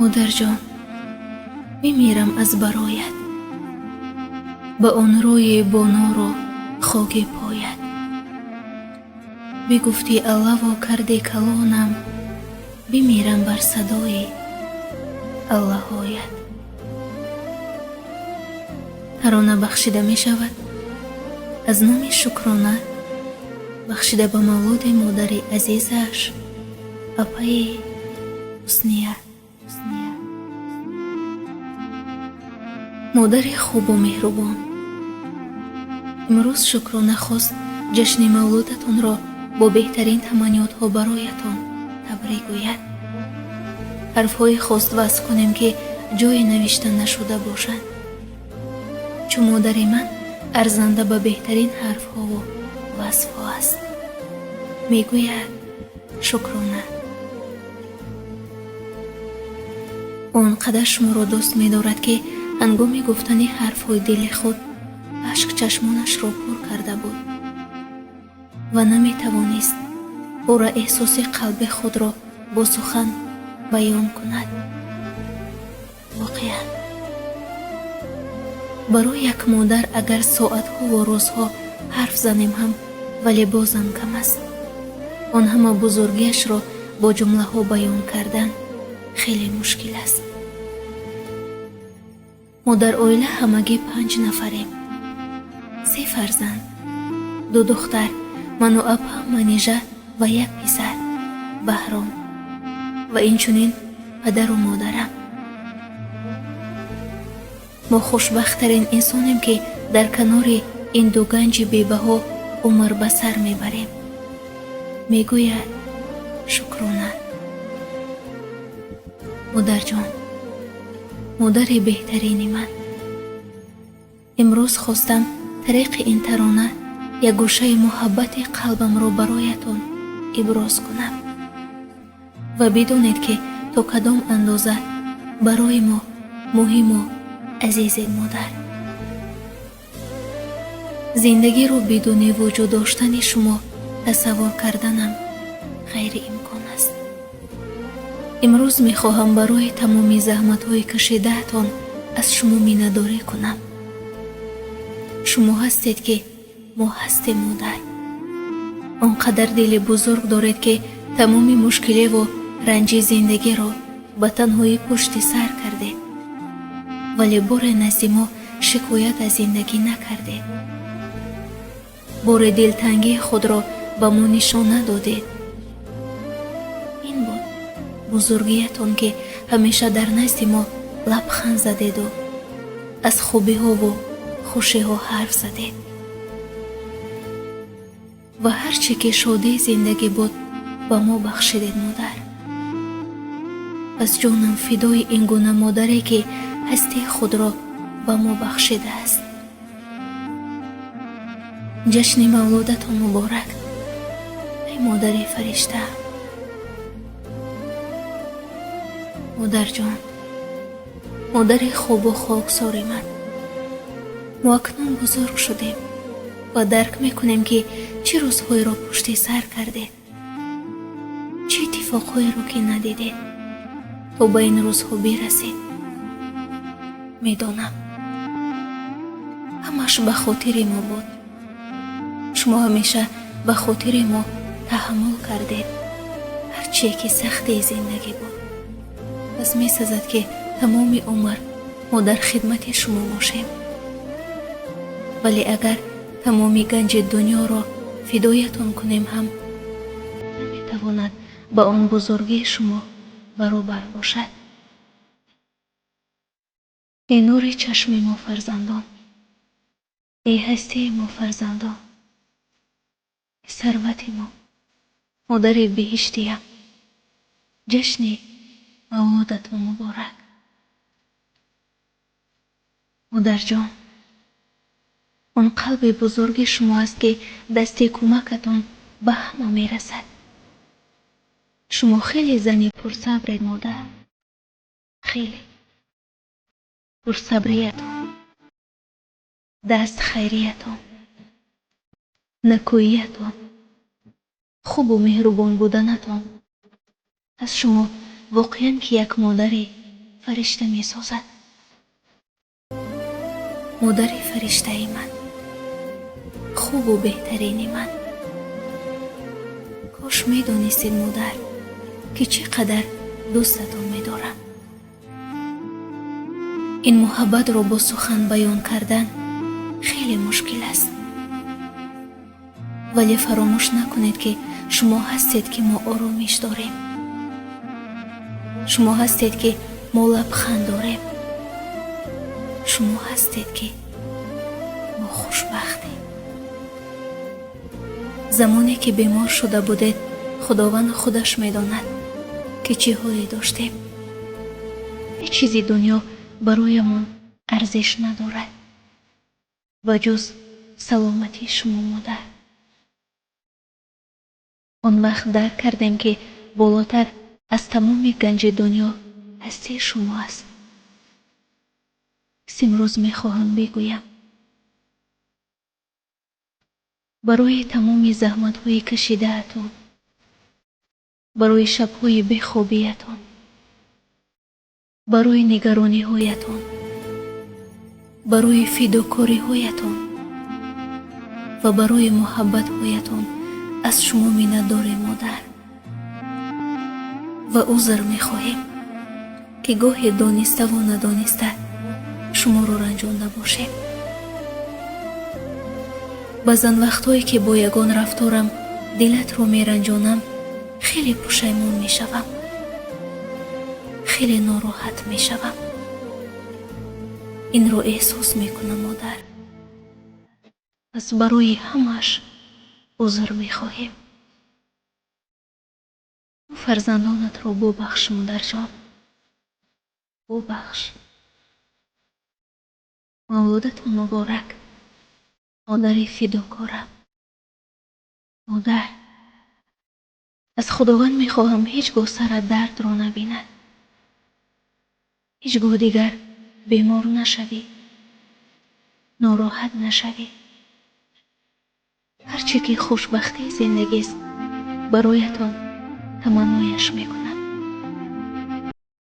Модарҷон, мемирам аз бароят, ба он рӯи бонору хоки поят. Бигуфтӣ аллаву карди калонам, бимирам бар садои аллаҳоят. Тарона бахшида мешавад аз номи Шукрона, бахшида ба мавлуди модари азизаш, апаи Ҳусния. Модари хубу меҳрубон, имрӯз Шукрона хост ҷашни мавлудатонро бо беҳтарин таманниётҳо бароятон табрик гӯяд. Ҳарфҳое хост васф кунем, ки ҷое навишта нашуда бошанд, чун модари ман арзанда ба беҳтарин ҳарфҳову васфҳо аст, мегӯяд Шукрона. Он қадар шуморо дӯст медорад, ки ҳангоми гуфтани ҳарфҳои дили худ ашк чашмонашро пур карда буд ва наметавонист ӯра эҳсоси қалби худро бо сухан баён кунад. Воқеан, барои як модар агар соатҳову рӯзҳо ҳарф занем ҳам, вале бозам кам аст. Он ҳама бузургиашро бо ҷумлаҳо баён кардан хеле мушкил аст. Мо дар оила ҳамагӣ 5 нафарем: се фарзанд, ду духтар, ману апа Манижа ва як писар, Баҳром, ва инчунин падару модарам. Мо хушбахттарин инсонем, ки дар канори ин ду ганҷи бебаҳо умр ба сар мебарем, мегӯяд Шукрона. Модарҷон, модари беҳтарини ман, имрӯз хостам тариқи ин тарона як гӯшаи муҳаббати қалбамро бароятон иброз кунам ва бидонед, ки то кадом андоза барои мо муҳиму азизед, модар. Зиндагиро бидуни вуҷуд доштани шумо тасаввур карданам ғайриимкон аст. Имрӯз мехоҳам барои тамоми заҳматҳои кашидаатон аз шумо миннатдорӣ кунам. Шумо ҳастед, ки мо ҳастем, модар. Он қадар дили бузург доред, ки тамоми мушкиливу ранҷи зиндагиро ба танҳоӣ пушти сар кардед, вале боре назди мо шикоят аз зиндагӣ накардед, боре дилтангии худро ба мо нишон надодед. Ин буд бузургиятон, ки ҳамеша дар назди мо лабханд задеду аз хубиҳову хушиҳо ҳарф задед ва ҳар чӣ ки шодии зиндагӣ буд, ба мо бахшидед, модар. Пас ҷонам фидои ин гуна модаре, ки ҳастии худро ба мо бахшидааст. Ҷашни мавлудатон муборак, эй модари фаришта. Модарҷон, модари хубу хоксори ман, мо акнун бузург шудем ва дарк мекунем, ки чӣ рӯзҳоеро пушти сар кардед, чӣ иттифоқҳоеро ки надидед, то ба ин рӯзҳо бирасед. Медонам, ҳамаш ба хотири мо буд. Шумо ҳамеша ба хотири мо таҳаммул кардед ҳар чие ки сахтии зиндагӣ буд. Пас месазад, ки тамоми умр мо дар хидмати шумо бошем. Вале агар тамоми ганҷи дунёро фидоятон кунем ҳам, наметавонад ба он бузургии шумо баробар бошад. Эй нури чашми мо фарзандон, эй ҳастии мо фарзандон, эй сарвати мо, модари биҳиштиям, ҷашни мавлудатон муборак. Модарҷон, он қалби бузурги шумо аст, ки дасти кӯмакатон ба ҳама мерасад. Шумо хеле зани пурсабред, модар, хеле пурсабриятон, дастхайриятон, накӯиятон, хубу меҳрубон буданатон аз шумо воқеан ки як модари Фаришта месозад. Модари фариштаи ман, хубу беҳтарини ман. Кош медонистед, модар, ки чӣ қадар дӯстатон медорам. Ин муҳаббатро бо сухан баён кардан хеле мушкил аст. Вале фаромӯш накунед, ки шумо ҳастед, ки мо оромиш дорем. Шумо ҳастед, ки мо лабханд дорем. Шумо ҳастед, ки мо хушбахтем. Замоне ки бемор шуда будед, Худованд худаш медонад, ки чӣ ҳоле доштем. Ҳеҷ чизи дунё бароямон арзиш надорад, ба ҷуз саломатии шумо, модар. Он вақт дарк кардем, ки болотар аз тамоми ганҷи дунё ҳастии шумо аст. Имрӯз мехоҳам бигӯям: барои тамоми заҳматҳои кашидаатон, барои шабҳои бехобиятон, барои нигарониҳоятон, барои фидокориҳоятон ва барои муҳаббатҳоятон аз шумо миннатдорем, модар, ва узр мехоҳем, ки гоҳе дониставу надониста шуморо ранҷонда бошем. Баъзан вақтҳое ки бо ягон рафторам дилатро меранҷонам, хеле пушаймон мешавам, хеле нороҳат мешавам. Инро эҳсос мекунам, модар. Пас барои ҳамааш узр мехоҳем. Фарзандонатро бубахш, модарҷон, бубахш. Мавлудатон муборак, модари фидокорам. Модар, аз Худованд мехоҳам, ҳеҷ гоҳ сарат дардро набинад, ҳеҷ гоҳ дигар бемор нашавӣ, нороҳат нашавӣ. Ҳар чӣ ки хушбахтии зиндагист, бароятон таманнояш мекунам.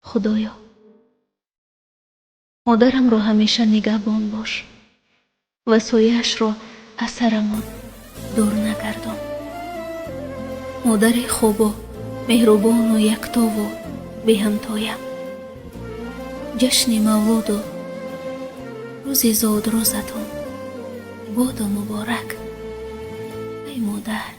Худоё, модарамро ҳамеша нигаҳбон бош ва сояашро аз сарамон дур нагардон. Модари хубу меҳрубону яктову беҳамтоям, ҷашни мавлуду рӯзи зодрӯзатон боду муборак, ай модар.